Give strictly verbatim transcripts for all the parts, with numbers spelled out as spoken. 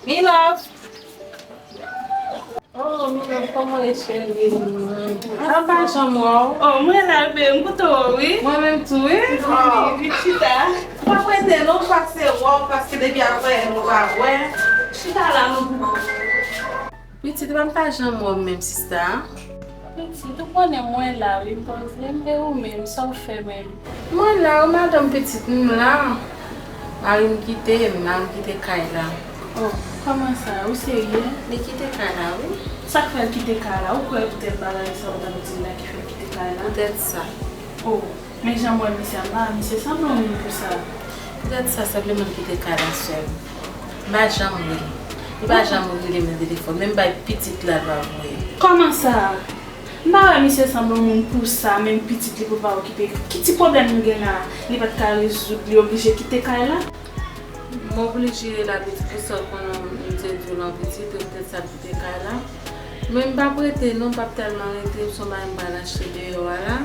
Milove! Oh, Milove, kòman w ye, cheri mwen? An pa janm wè w. Oh, mwen la, bebe, m kontan wè w, wi. Mwen menm tou, wi. Oh, vin chita. M pa prete non, m pase wè w, paske depi apre nou pa wè. Chita la, nou. Pitit, m pa janm wè w menm, sista. Pitit, ou konnen mwen la, wi, m poze m, e ou menm, sa w fè menm? Mwen la, wi, madanm, pitit, m la. Mari m kite m la, m kite kay la. Oh, kòman sa? Ou serye? Li kite kay la, wi. Sa k fè l kite kay la? Ou kwè poutèt bagay sa w t ap di m la ki fè l kite kay la? Poutèt sa. Oh, men jan m wè misye a, m pa wè misye sanble yon moun pou sa. Poutèt sa, senpleman l kite kay la sèl. M pa janm rele. Li pa janm rele m nan telefòn. Menm bay pitit la, l pa voye. Kòman sa? M pa wè misye sanble yon moun pou sa, menm pitit li pou l pa okipe. Ki ti pwoblèm nou gen la? Li pa t ka rezoud, li oblije kite kay la? M oblije rele pitit pou sa, konnen m te di w lan pitit, e poutèt sa l kite kay la. Men m p ap rete non, m p ap tèlman rete, m sonje m pral achte deyò a la.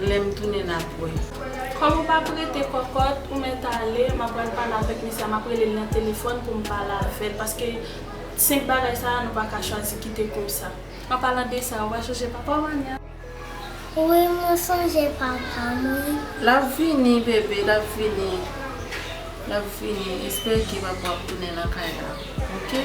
Lè m tounen n ap wè. Kòm ou p ap rete kòkòt, ou mèt ale, m ap pral pale avèk misye a, m ap rele l nan telefòn pou m pale avè l, paske senp bagay sa a, nou pa ka chwazi kite konsa. An palan de sa, ou pa sonje papa w, Ania? Wi, mwen sonje papa m, wi. L ap vini, bebe, l ap vini. L ap vini. Espere ke papa w ap tounen nan kay la, oke?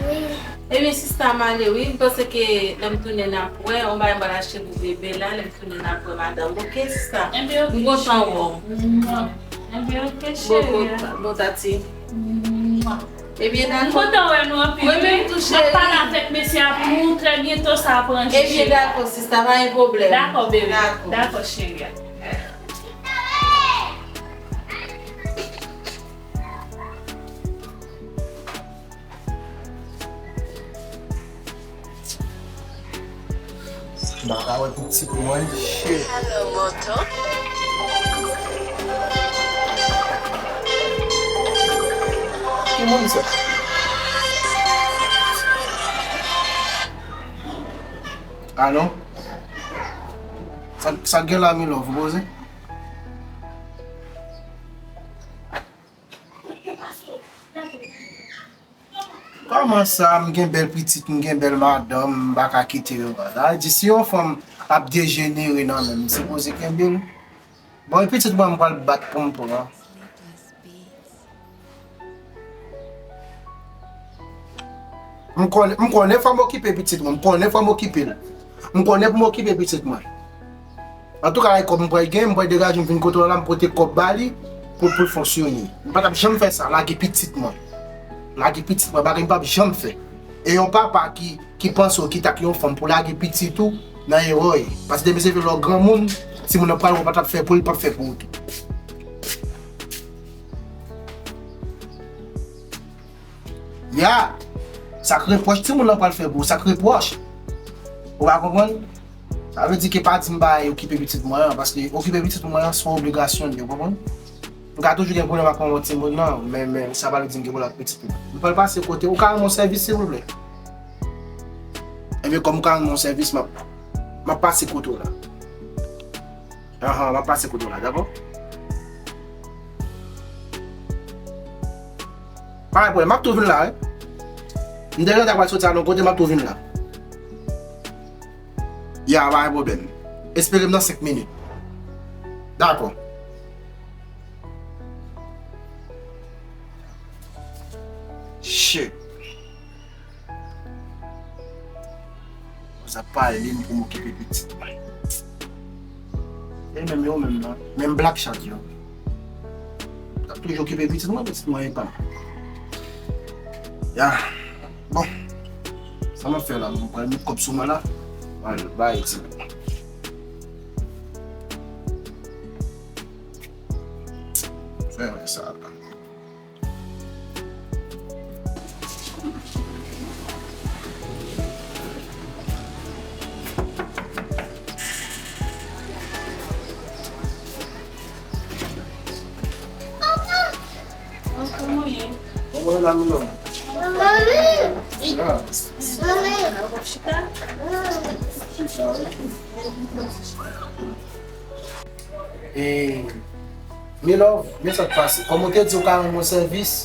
Wi. Ebyen, sista, m ale, wi. M panse ke lè m tounen n ap wè. Yon bagay m pral achte pou bebe la. Lè m tounen n ap wè madanm, oke, sista? Ebyen, oke, m kontan wè w. Mwa. Ebyen, oke, cheri. Bon, bon, bon, tati. Mwa. Ebyen, dakò. M kontan wè nou anpil, wi. Mwen menm tou, cheri. M ap pale avèk mesye a pou nou, trè byento sa ap ranje. Ebyen, dakò, sista, pa gen pwoblèm. Dakò, bebe. Dakò. Dakò, cheri. M pa ka wè pitit mwen, shit. Hello, moto. Ki moun sa? Alo? Sa, sa gen la, Milove, ou poze? Kòman sa, m gen bèl pitit, m gen bèl madanm, m pa ka kite yo? Sa vle di, si yon fanm ap dejenere nan men m, m sipoze kenbe l? Bon, e pitit mwen, m pral bat pou m pran. M konnen, m konnen fò m okipe pitit mwen, m konnen fò m okipe l. M konnen pou m okipe pitit mwen. Antouka, e kòb m pral gen, m pral degaje m vin kote w la, m pote kòb ba li pou, pou l fonksyone. M pa t ap janm fè sa, lage pitit mwen. Lage pitit mwen, bagay m p ap janm fè. E yon papa ki, ki panse w kite ak yon fanm pou lage pitit ou nan erè w ye. Paske demen se vre lè w granmoun, timoun nan pral wè w pa t ap fè pou li, l p ap fè pou ou tou. Ya! Sa k repwòch timoun nan pral fè pou ou, sa k repwòch. Ou pa konprann? Sa vle di ke pa di m bay okipe pitit mwen an, paske okipe pitit mwen an se yon obligasyon li, ou konprann? M ka toujou gen pwoblèm ak manman timoun nan, men, men sa pa vle di m gen pwoblèm ak pitit mwen. M pral pase kote, ou ka rann mwen sèvis, silvouplè? Ebyen, kòm ou ka rann mwen sèvis, m ap, m ap pase kote w la. Ahan, m ap pase kote w la, dakò? Pa gen pwoblèm, m ap tou vin la, wi. M te gentan pral soti al yon kote, m ap tou vin la. Ya, pa gen pwoblèm. Espere m nan senk minit. Dakò. Shit. Sa pale m pou m okipe pitit mwen. E menm yo menm nan, menm black chat yo. M ap toujou okipe pitit mwen, pitit mwen e pa m. Ya. Bon. Sa m ap fè la, m pral met kòb sou mwen la. Mwen al bay ti. Fè mwen sa la. Kòman w ye? Kòman w ye la, Milove? Mami! Ah. Mami! Chita. E, Milove, men sa k pase. Kòm ou te di ou ka rann mwen sèvis,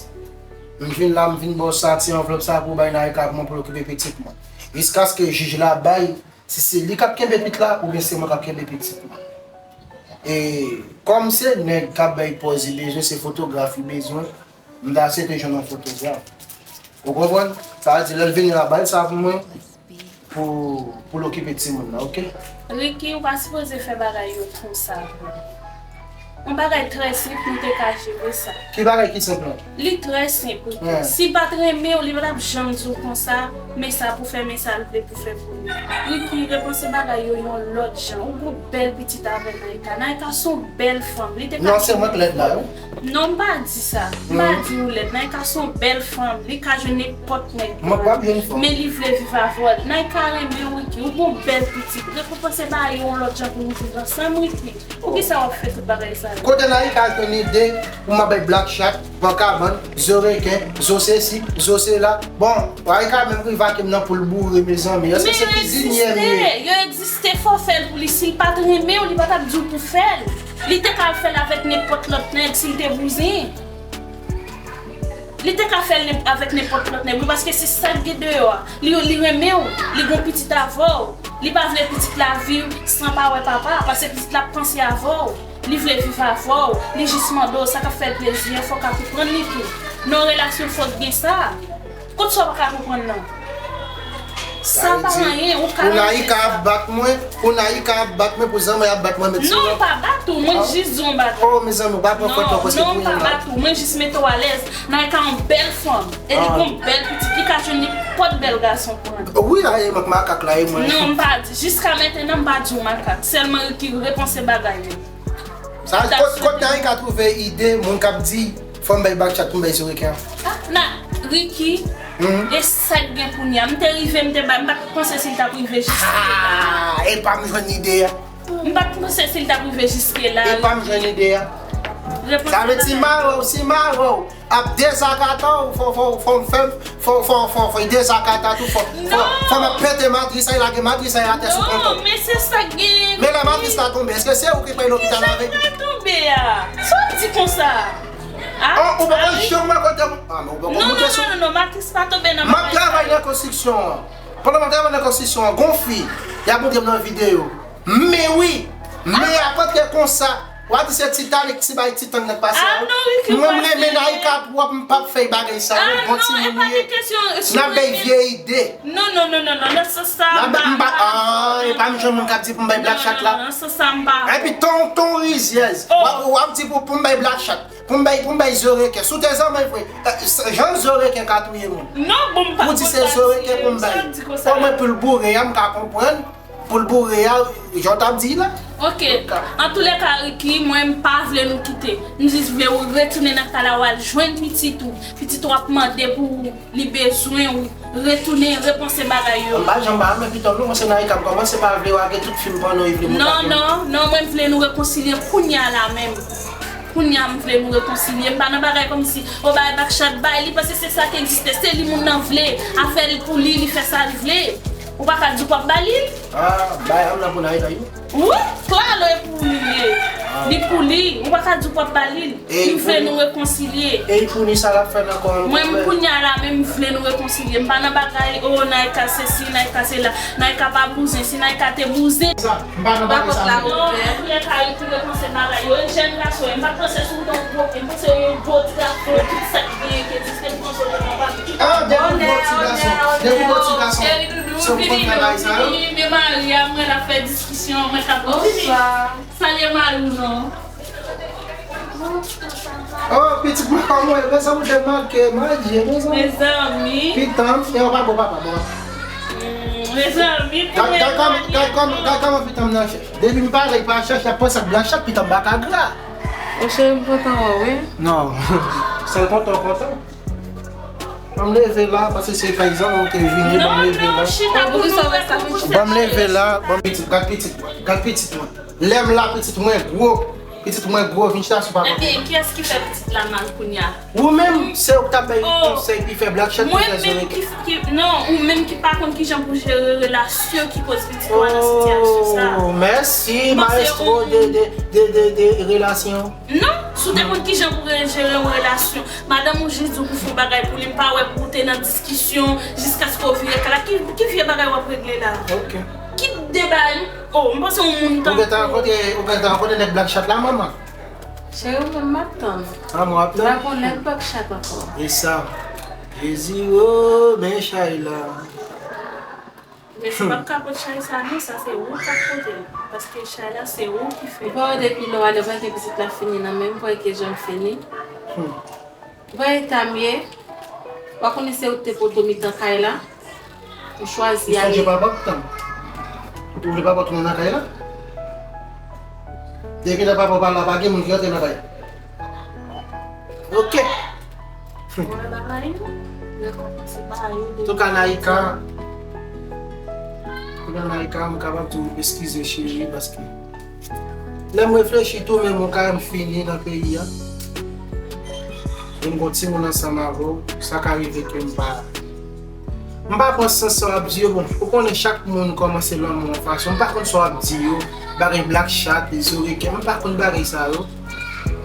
M vin la, m vin ba w sa, ti anvlòp sa pou w bay Naïka pou mwen, pou l okipe pitit mwen. Jiskaske jij la bay, si se li k ap kenbe pitit la, oubyen se mwen k ap kenbe pitit mwen. E kòm se nèg k ap bay pòz li bezwen, se fotograf li bezwen, m ta swete jwenn yon fotograf. Ou konprann? Sa vle di, lè l vini la, bay sa pou mwen, pou, pou l okipe timoun nan, oke? Ricky, ou pa sipoze fè bagay yo konsa, vre. Yon bagay trè senp, nou te ka jere sa. Ki bagay ki senp lan? Li trè senp, Ricky. Si l pa t renmen w, li pa t ap janm di w konsa, men sa pou fè, men sa l vle pou fè pou li. Ricky, repanse bagay yo yon lòt jan. Ou gon bèl pitit avè Naïka. Naïka se yon bèl fanm. Li te ka... Non, se mwen k lèd la, wi. Non, m pa di sa. M pa di ou lèd. Naïka se yon bèl fanm. Li ka jwenn nenpòt nèg. Mwen p ap jwenn fanm. Men li vle viv avè w. Naïka renmen w, Ricky. Ou gon bèl pitit. Repanse bagay yo yon lòt jan pou nou viv ansanm, Ricky. Poukisa w ap fè tout bagay sa yo? Kote Naïka jwenn ide pou m ap bay Black Chat, Pran Kabann, Zo Reken, Zo sesi, Zo sela? Bon, Naïka menm rive ak m nan pou l boure, mezanmi. Èske se kizin li ye? Men yo egziste, yo egziste, fò w fè l pou li. Si l pa t renmen w, li pa t ap di w pou fè l. Li te ka al fè l avèk nenpòt lòt nèg si l te bouzen. Li te ka fè l nen-, avèk nenpòt lòt nèg, wi, paske se sa k gen deyò a. Li, li renmen w, li gon pitit avè w. Li pa vle pitit la viv san pa wè papa, paske pitit la ap panse avè w. Li vle viv avè w, li jis mande w, sa k ap fè l plezi an, fò w ka konprann li tou. Nan yon relasyon, fòk gen sa. Kot sa w pa ka konprann nan? Sa pa anyen, ou ka... Pou Naïka ap bat mwen, pou Naïka ap bat mwen, pou zanmi ap bat mwen, met sou... Non, m pa bat ou, mwen jis di w m pa bat ou. Oh, mezanmi, ou pa pran fwèt la, paske... Non, non, m pa bat ou, mwen jis mete w alèz. Naïka yon bèl fanm, e li gon bèl pitit, li ka jwenn nenpòt bèl gason pran. Wi, a, e mank makak la, e mwen. Non, m pa di, jiska mentenan, m pa di w makak. Sèlman Ricky repanse bagay yo. Sa, kot, kot Naïka twouve ide, moun k ap di, fò m bay Black Chat pou m bay Zo Reken an? Ah, na, Ricky, e sa k gen kounye a? M te rive, m te bay, m pa t panse si l t ap rive jiske la. Ah, e pa m jwenn ide a. M pa t panse si l t ap rive jiske la. E pa m jwenn ide a. Sa vle di mare w, si mare w ap dezakata w, fò, fò, fò m fè, fò, fò, fò, fò dezakata tou, fò, fò, fò m ap pete matris la, e lage matris la atè sou konpòt. Non, men se sa k genyen. Men lè matris la tonbe, èske se ou ki pral lopital avè l? Ki jan l pral tonbe a? Sa w di konsa? Ah, ou poko janm wè kote m. Ah, men ou poko moute sou... Non, non, non, non, non, matris pa tonbe nan bagay sa yo. M ap travay nan konstriksyon an. Pandan m ap travay nan konstriksyon an, gon fi, y ap montre m nan videyo. Men wi, men y ap antre konsa. W a di se Titanic, ti bay Titan nan k pase a wi. Mwen, m renmen Naïka twòp, m p ap fè bagay sa yo. Bon timoun li ye. N ap bay vye ide. Non, non, non, non, non, nan sans sa, m pa, m pa, ah, e pa m jan moun k ap di pou m bay Black Chat la. Non, non, nan sans sa, m pa. Epi tonton rizyèz. W ap, w ap di pou, pou m bay Black Chat. Pou m bay, pou m bay Zo Reken. Si w te zanmi vre, eh, jan Zo Reken ka touye moun. Non, bon, m pa konn sa. Pou di se Zo Reken pou m bay. Sa w di konsa? Omwen pou l boure a, m ka konprann. Pou l boure a, jan w t ap di la. Ok. Antoulèka, Ricky, mwen, m pa vle nou kite. M jis vle ou retounen nan kay la, w al jwenn pitit ou. Pitit ou ap mande pou ou, li bezwen ou. Retounen, repanse bagay yo. M pa janm ba men pitit ou, non, se Naïka m kòmanse pa vle, w a gen tout fi m pran non, li vle m... Non, non, non, mwen, m vle nou rekonsilye kounye a la menm. Kounye a, m vle nou rekonsilye. M pa nan bagay kòmsi, o, bay Black Chat, bay li, paske se sa k egziste. Se li moun nan vle. Afè l pou li, li fè sa l vle. Ou pa ka di w p ap ba li l. Ah, bay a m nan pou Naïka, wi. Wi, klalo e pou li ye. Li pou li. Ou pa ka di w p ap ba li l. M vle nou rekonsilye. E pou ni sa l ap fè nan kò an. Mwen, m kounye a la, men m vle nou rekonsilye. M pa nan bagay, o, Naïka sesi, Naïka sela. Naïka pa bouzen. Si Naïka te bouzen. M pa nan bagay sa. Non, antoulèka, Ricky repanse bagay yo. E jèn gason, m pa t panse sou w tan w gwo, m panse w yon gwo ti gason, tout sa k genyen ki egziste, m panse w te nan bagay. Ah, depi w gwo ti gason, depi w gwo ti gason, se ou konn fè bagay sa yo. Men mari a mwen, l ap fè diskisyon, mwen k ap vini. Salye mari w non. Oh, pitit mwen, kòman w ye? Mezanmi, w te make, Madye, mezanmi. Mezanmi. Pitanm, e w pa bon papa, bon. Mm, mezanmi, gad, gad kòman, gad kòman, gad kòman pitanm nan, depi m pale, l pa chèche, ap panse ak Black Chat, pitanm pa ka gra. O cheri, m kontan wè w, wi. Non, sèl kontan w kontan. Ban m leve la, paske se pa egzanp ou te vini, ban m leve la. Non, non, chita pou nou wè kòman w... Ban m leve la, ban m pitit, gad pitit mwen, gad pitit mwen. Lè m la, pitit mwen gwo. Pitit mwen gwo, vin chita sou papa. Ebyen, kiyès ki fè pitit la mal kounye a? Ou menm, se ou ki t ap bay konsèy pou fè Black Chat pou fè zore. Ki, non, ou menm ki pa konn kijan pou jere relasyon ki koz pitit ou a nan sitiyasyon sa. Oh, mèsi, maestro de, de, de, de, de relasyon. Non, si w te konn kijan pou jere yon relasyon, madanm ou jis di w pou fè yon bagay pou li, m pa wè pou w te nan diskisyon jiskaske w vire kay la. Ki, ki vye bagay w ap regle la? Ok. Ki deba? Oh, m panse yon moun tankou. Ou gentan rankontre, ou gentan rankontre nèg Black Chat la, manman? Cheri, ou menm m ap tann. Ah, mwen ap tann? M pa konn nèg Black Chat ankò. E sa. Jezi, oh, men chay la. Men si w p ap ka pot chay sa non, sa se ou k ap pote l. Paske chay la se ou ki fè. Ou pa wè depi lè w ale, ou pa gen pitit la fini nan men m, ou pa wè ki jan l fini. Ou pa wè eta m ye. Ou pa konnen se ou ki te poto mitan kay la. Ou chwazi ale. Ou sonje papa w tan. Ou vle papa w tounen nan kay la? Depi lè papa w pa la, pa gen moun ki rantre nan kay. Ok. Antouka, Naïka, antouka, Naïka, m kapab di w eskize, cheri, paske lè m reflechi tou, menm yon kay m fini nan peyi a. E m gon timoun ansanm avè w, sa ka rive ke m pa M pa pran sans sa w ap di yo, bon, ou konnen chak moun kòmanse lanmou yon fason, m pa konn sa w ap di yo, bagay Black Chat, zore kè, m pa konn bagay sa yo.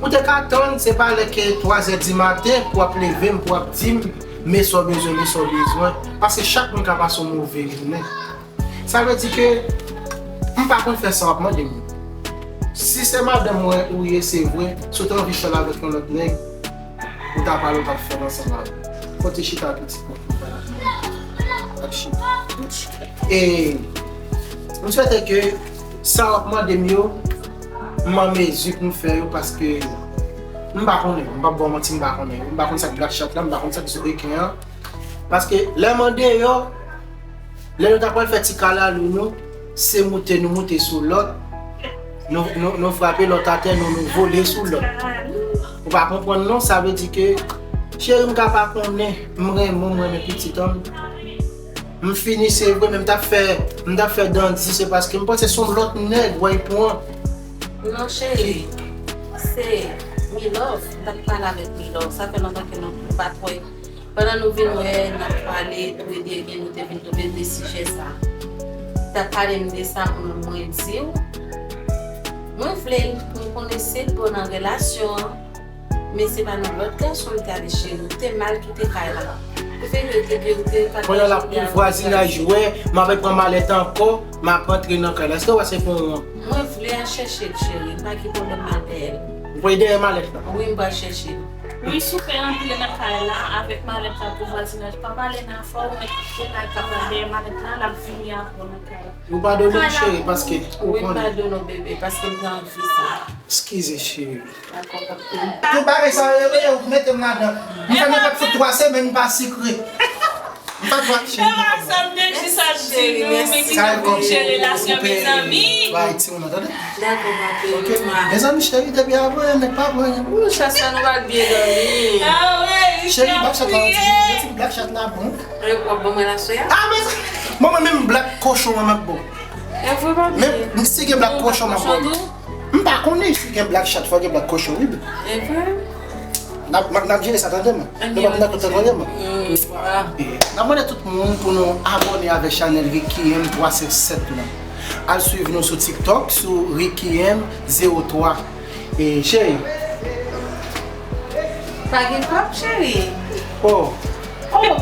Ou te ka tann, se pa lè ke twazè di maten pou w ap leve m, pou w ap di m, men sa w bezwen, men sa w bezwen, paske chak moun ka pase yon move jounen. Sa vle di ke m pa konn fè sa w ap mande m yo. Si se madanm mwen ou ye, se vre, si w te anvi fè l avèk yon lòt nèg, ou ta pale, ou t ap fè l ansanm avè l. Kote chita pitit mwen pou m fè l ap chita. E m swete ke sa w ap mande m yo, m an mezi pou m fè yo, paske m pa konnen, m p ap ba w manti, m pa konnen yo. M pa konn sa k Black Chat la, m pa konn sa k Zoriken an. Paske lè m andeyò, lè nou ta pral fè ti kalalou nou, se moute nou moute sou lòt, nou, nou, nou frape lòt atè, nou, nou vole sou lòt. Ou pa konprann non, sa vle di ke, cheri, m ka pa konnen, m renmen w, m renmen pitit an m. M fini, se vre, men m t ap fè, m t ap fè dandi, se paske m panse se yon lòt nèg w al pran. Non, cheri, se Milove, m t ap pale avèk Milove, sa fè lontan ke nou, nou pa t wè. Pandan nou vin wè, n ap pale, toulede, ebyen, nou te vin tonbe de sijè sa. T ap pale m de sa pou mwen di w. Mwen vle l, mwen konnen se l bon nan relasyon an, men se pa nan lòt gason l t ale, cheri. Ou te mal kite kay la. Ou te, ou te, ou te pa. Kounye a la pou vwazinaj wè, m ap pran malèt ankò, m ap rantre nan kay la. Èske w wè se pou mwen? Mwen vle al chèche l, cheri. Pa gen pwoblèm, m al dèyè l. Ou pral dèyè malèt la? Wi, m pral chèche l. Wi, soupe antre nan kay la avèk malèt la pou vwazinaj. Pa pale nan fò, ou mèt kite l al pale dèyè malèt la, l ap vini apre w nan kay la. Ou padone m, cheri, paske ou konnen. Wi, m padone w, bebe, paske m te anvi sa. Eskize, cheri. Tout bagay sa yo, yo, ou mete m ladan. M fè nenpòt fout twa semèn, m pa sikre. M pa t wè cheri. Sa m te jis ap di nou, men ki jan pou jere relasyon, mezanmi. Bay timoun nan, tande? Dakò, papi. Ok. Mezanmi, cheri, depi avan, nèg pa pran. Ou chas la, nou pa byen dòmi. Ah wi, cheri, Black Chat la, ti Black Chat la, bon. Ou ap ban mwen la sou ya? Ah, men, mwen, mwen menm Black Kochon, mwen, m ap bon. E vre, papi? Men, si gen Black Kochon, m ap bon. M pa konnen si gen Black Chat, fò gen Black Kochon, wi, bebe. E vre? N ap, n ap jere sa, tande, mwen. Nou pa vin dakò, tande, mwen. N ap mande tout moun pou nou abòne avèk chanèl Ricky M twa senk sèt la. Al swiv nou sou TikTok, sou Ricky M zewo twa. E, cheri. Pa gen kòb, cheri. Oh. Oh.